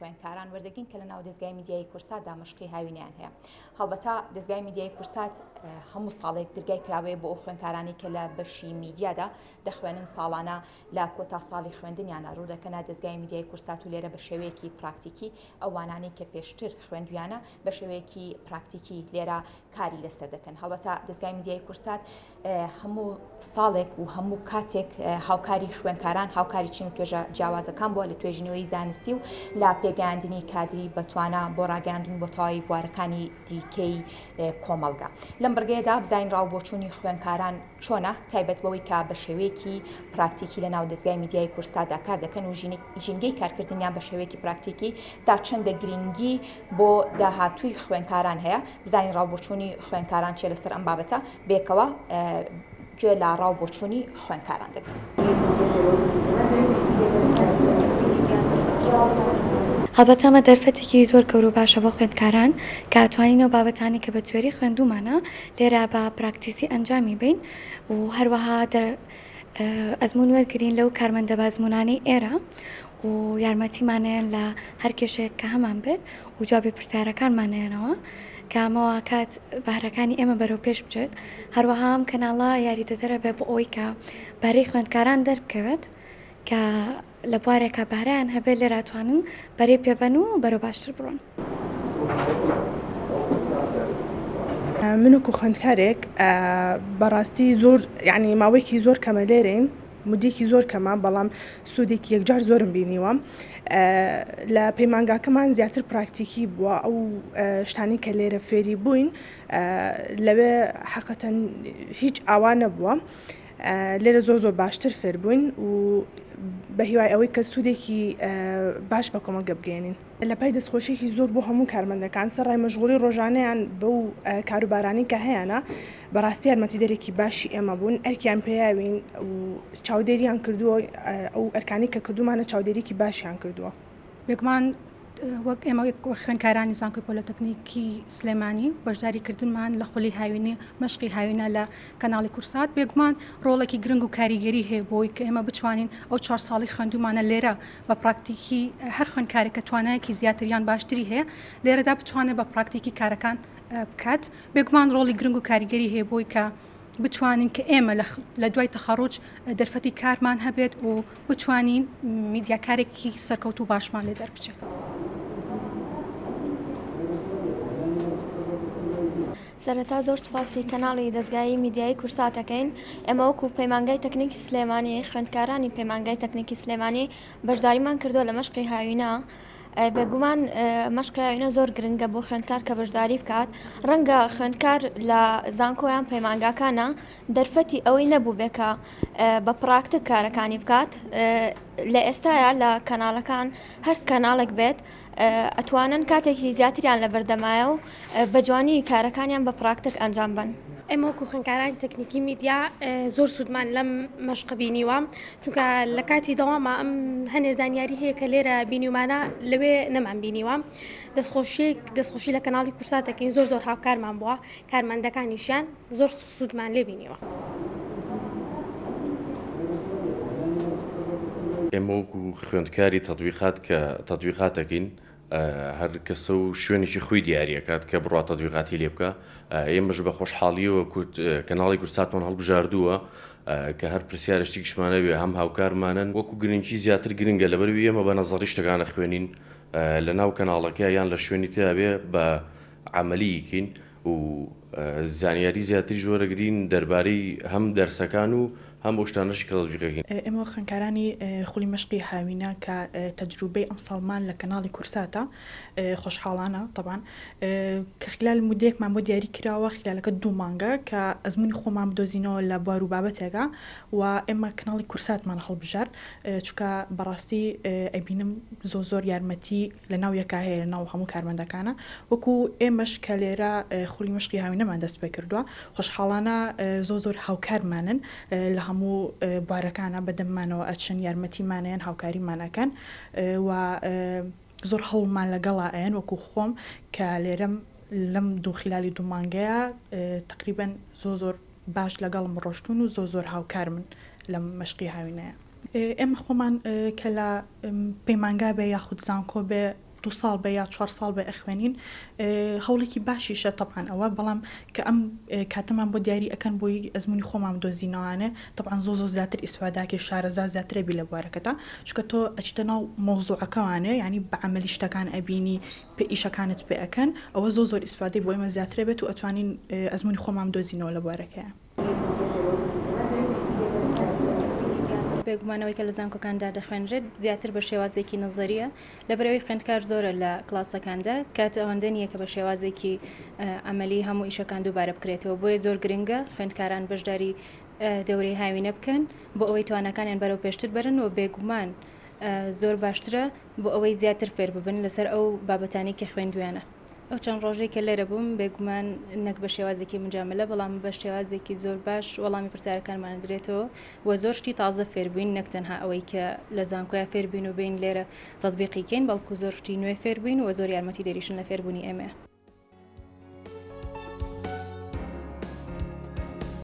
خوێندکاران وەردەگرین کە لە ناو دەزگای میدیایی کورساتدا مەشقی هاوینەیان هەیە. هەڵبەتە دەزگای میدیایی کورسات هەموو ساڵێک درگای کراوەیە بۆ ئەو خوێندکارانەی کە لە بەشی میدیادا دەخوێنن ساڵانە لە کۆتا ساڵی خوێندنیانە ڕوودەکەنە دەزگای میدیای کورسات و لێرە بە شێوەیەکی پراکتیکی ئەو وانانەی کە پێشتر خوێندویانە بە شێوەیەکی پراکتیکی لێرە کاری لەسەر دەکەن. هەڵبەتە دەزگای میدیای کورسات هەموو ساڵێک و هەموو کاتێک هاوکاری خوێندکاران، هاوکاری چین و توێژە جیاوازەکان بووە لە توێژینەوەی زانستی و لە پێگەیاندنی کادری بەتوانا بۆ ڕاگەیاندن بۆ تەواوی بوارەکانی دیکەی کۆمەڵگە. لەم بڕگەیەدا بزانین ڕاوبۆچوونی خوێندکاران چۆنە، تایبەت بەوەی کە بە شێوەیەکی پراکتیکی لە ناو دەزگای میدیایی کورساتدا کار دەکەن و ژینگەی کارکردنیان بە شێوەیەکی پراکتیکی تا چەندە گرنگی بۆ داهاتووی خوێندکاران هەیە، بزانین ڕاوبۆچوونی خوێندکاران چیە لەسەر ئەم بابەتە، بێکەوە گوێ لە ڕاو بۆچوونی خوێندکاران دەگرین. هەڵبەتە ئەمە دەرفەتێکی زۆر گەورە و باشە بۆ خوێندکاران کە ئەتوانین ئەو بابەتانەی کە بە تیۆری خوێندوومانە لێرە بە پراکتیسی ئەنجامی بەین و هەروەها ئەزموون وەرگرین لەو کارمەندە بە ئەزموونانەی ئێرە و یارمەتیمانەیەن لە هەر کێشەیەک کە هەمان بێت و جوابی پرسیارەکانمان نەیەنەوە کە ئەمە واکات بەهرەکانی ئێمە بەرەو پێش بچێت هەروەها ئەم کەناڵە یاریدەدەرە بێ بۆ ئەوەی کە بەهرەی خوێندکاران دەربکەوێت کە لە بوارێکا بەهرەیان هەبێت لێرە ئەتوانن پەرەی پێبەن و بەرەو باشتر بڕۆن. من وەکو خوێندکارێک بەڕاستی زۆر یانی ماوەیەکی زۆر کەمە لێرەین مدەیەکی زۆر کەمە بەڵام سوودێکی یەکجار زۆرم بینیوە لە پەیمانگاکەمان زیاتر پراکتیکی بووە ئەو شتانی کە لێرە فێری بووین لەوێ حقەتەن هیچ ئاوا نەبووە لێرە زۆر زۆر باشتر فێر بووین و بە هیوای ئەوەی کە سوودێکی باش بە کۆمەڵگە بگەێنین. لە پای دەستخۆشیەکی زۆر بۆ هەموو کارمەندەکان سەرڕای مەشغوڵی ڕۆژانەیان بەو کاروبارانەی کە هەیانە بەڕاستی یارمەتیدەرێکی باشی ئێمە بوون ئەرکیان پێیاوین و چاودێریان کردووە ئەو ئەرکانی کە کردومانە چاودێریکی باشیان کردووە. بێگومان وەک ئێمە وەک خوێندکارانی زانکۆی پۆلۆتەکنیکی سلێمانی بەشداری کردنمان لە خولی هاوینی مەشقی هاوینە لە کەناڵی کورسات بێگومان ڕۆڵێکی گرنگ و کاریگەری هەیە بۆی کە ئێمە بتوانین ئەو چوار ساڵی خوێندومانە لێرە بە پراکتیکی هەر خوێندکارێک کە توانایەکی زیاتر یان باشتری هەیە لێرەدا بتوانێت بە پراکتیکی کارەکان بکات بێگومان ڕۆڵی گرنگ و کاریگەری هەیە بۆی کە بتوانین کە ئێمە لە دوای تەخەڕوج دەرفەتی کارمان هەبێت و بتوانین میدیاکارێکی سەرکەوتوو باشمان لێ دەربچێت. سەرەتا زۆر سوپاسی کەناڵی دەزگایی میدیایی کورسات ئەکەین، ئێمە وەکو پەیمانگای تەکنیکی سلێمانی خوێندکارانی پەیمانگای تەکنیکی سلێمانی بەشداریمان کردووە لە مەشقی هاوینە بێگومان مەشقی هاوینە زۆر گرنگە بۆ خوێندکار کە بەشداری بکات ڕەنگە خوێندکار لە زانکۆیان پەیمانگاکانە دەرفەتی ئەوەی نەبوو بێ کە بە پراکتک کارەکانی بکات لە ئێستایا لە کەناڵەکان هەر کەناڵێک بێت ئەتوانن کاتێکی زیاتریان لەبەردەمایە و بە جوانی کارەکانیان بە پراکتک ئەنجام بەن. ئێمە وەکو خوێندکارانی تەکنیکی میدیا زۆر سوودمان لەم مەشقە بینیوە چونکە لە کاتی دەواما ئەم هەنێ زانیاری هەیە کە لێرە بینیومانە لەوێ نەمان بینیوە دەستخۆشیەک دەستخۆشی لە کەناڵی کورسات دەکەین زۆر زۆر هاوکارمان بووە کارمەندەکانیشیان زۆر سوودمان لێ بینیوە. ئێمە وەکو خوێندکاری تەتبیقات کە تەتبیقات ئەکەین هەر کەسە و شوێنێکی خۆی دیاری ئەکات کە بڕوا تەتبیقاتی لێ بکا ئێمەش بە خۆشحاڵیەوە کورد کەناڵی کوردساتمان هەڵبژاردووە کە هەر پرسیارە شتێکیشمان هەبێ هەم هاوکارمانن وەکو گرنگی زیاتر گرنگە لەبەرئەوەی ئێمە بە نەزەڕی شتەکان ئەخوێنین لە ناو کەناڵەکە یان لە شوێنی ترا بێ بە عەمەلی کەین و زانیاری زیاتریش وەرەگرین دەربارەی هەم دەرسەکان و هەم ئەو شتانەشی کە تەتبیقەکەین. ئێمە وەک خوێندکارانی خولی مەشقی هاوینە کە تەجروبەی ئەمساڵمان لە کەناڵی کورساتە خۆشحاڵانە تەبعەن کە خلال مودەیەکمان بۆ دیاری کراوە خلالەکە دوو مانگە کە ئەزموونی خۆمان بدۆزینەوە لە بوار و بابەتێکا و ئێمە کەناڵی کورساتمان هەڵبژارد چونکە بەڕاستی ئەبینم زۆر زۆر یارمەتی لە ناو یەکا هەیە لە ناو هەموو کارمەندەکانە وەکو ئێمەش کە لێرە خولی مەشقی هاوینەمان دەست پێکردووە خۆشحاڵانە زۆر زۆر هاوکارمانن لە هەموو بوارەکانە بە دەممانەوە ئەچن یارمەتیمانەیەن هاوکاریمان ئەکەن و زۆر هەوڵمان لەگەڵا ئەیەن وەکو خۆم کە لێرەم لەم دوو خلالی دوو مانگەیە تەقریبەن زۆر زۆر باش لەگەڵم ڕۆشتوون و زۆر زۆر هاوکارمن لەم مەشقی هاوینەیە. ئێمە خۆمان کە لە پەیمانگا بێ یاخود زانکۆ بێ. دوو ساڵ بێ یا چوار ساڵ بێ ئەخوێنین هەوڵێکی باشیشە تەبعەن ئەوە بەڵام کە ئەم کاتەمان بۆ دیاری ئەکەن بۆی ئەزموونی خۆمان بدۆزینەوانێ تەبعەن زۆر زۆر زیاتر ئیسفاداکەی شارەزا زیاتر ئەبی لە بوارەکەتا چونکە تۆ ئەچیتە ناو مەوزوعەکەوانێ یانی بە عەمەلی شتەکان ئەبینی پێ ئیشەکانت پێ ئەکەن ئەوە زۆر زۆر ئیسفادەی بۆ ئێمە زیاتر ئەبێت و ئەتوانین ئەزموونی خۆمان بدۆزینەوە لە بوارەکەیا. بێگومان ئەوەی کە لە زانکۆکاندا دەخوێنرێت زیاتر بە شێوازێکی نەزەرییە، لەبەرئەوەی خوێندکار زۆرە لە کڵاسەکاندا کات ئەوەندە نییە کە بە شێوازێکی عەمەلی هەموو ئیشەکان دووبارە بکرێتەوە، بۆیە زۆر گرنگە خوێندکاران بەشداری دەورەی هاوینە بکەن بۆ ئەوەی تواناکانیان بەرەو پێشتر بەرن و بێگومان زۆر باشترە بۆ ئەوەی زیاتر فێر ببن لەسەر ئەو بابەتانەی کە خوێندویانە. ئەو چەند ڕۆژەی کە لێرە بووم بێگومان نەک بە شێوازێکی مجاملە بەڵام بە شێوازێکی زۆر باش وەڵامی پرسیارەکانمان ئەدرێتەوە و زۆر شتی تازە فێر بووین نەک تەنها ئەوەی کە لە زانکۆیا فێر بووین و بێین لێرە تەتبیقی کەین بەڵکو زۆر شتی نوێ فێر بووین و زۆر یارمەتیدەریشن لە فێربوونی ئێمەیا.